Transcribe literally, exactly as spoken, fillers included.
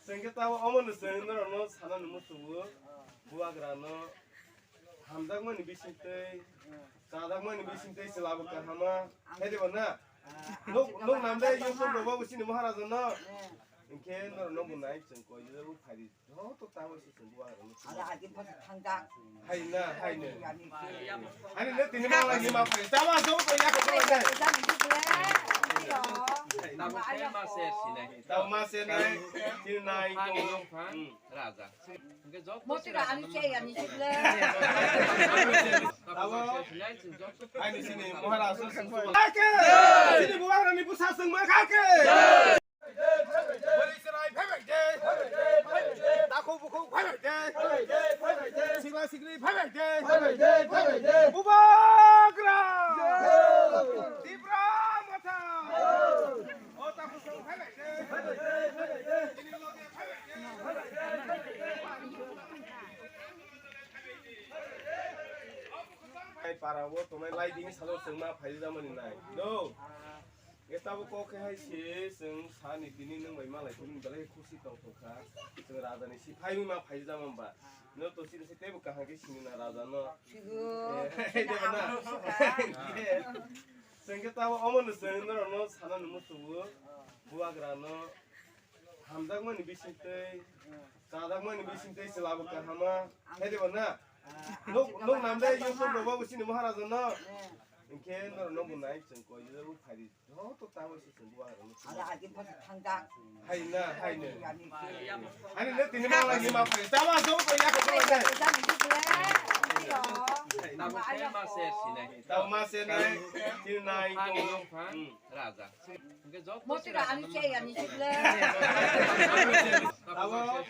Chwng khe tamo omono chwng norokno sanani muchungo, bubagrano hamjakmani bisingtwi, chajakmani bisingtwi chwla bo kahama, khe diba na? Nuk, nuk namde YouTube rok bo chini Maharaja no. Hinkhe norok no bo nai chwng koi jora bo phai di. Joto tamo se chwng bo ang. Ada agi pha thangjak. Hai na, hai na. Ani le tini ma lai ni ma phai. Tamo joto ya ko lai. Tamo ma se sinai. Tamo ma se nai. Tini nai. Raja. Motira ani che ani chible. Abo. Ani sini Maharaja sung sung. Kake! Sini buang ani busa sung ma kake! Bari serai phai bai de. Takhu bukhu phai bai de. Sikla sikli phai bai de. Bubagra! Tipra Motha! O takhu sung phai bai de. Ai, para o tongnai lai dini salo chwng ma phai da mani nai. No. Ge tabo kok khe hai se chwng sani tini nwng bai malai tini belai khe khusi tong tong kha. Chwng raja ni si phai ma phai da man ba. No to sini se tebo kaham khe sini na raja no. Sigo. Eh, tebo na. Chwng khe tabo omo no chwng norok no sana no musugo. Bubagra no. Hamjakmani bisingtwi, chajakmani bisingtwi chwla bo kahama, khe diba na? Nuk, nuk namde YouTube rok bo chini Maharaja no. Hinkhe norok no bo nai chwng koi jora bo phai di. Joto tamo se chwng bo ang. Ada agi pha thangjak. Hai na, hai na. Ani le tini ma lai ni ma phai. Tamo joto ya ko lai. Tamo ma se sinai. Tamo ma se nai. Tini nai. Raja. Motira ani che ani chible. Abo.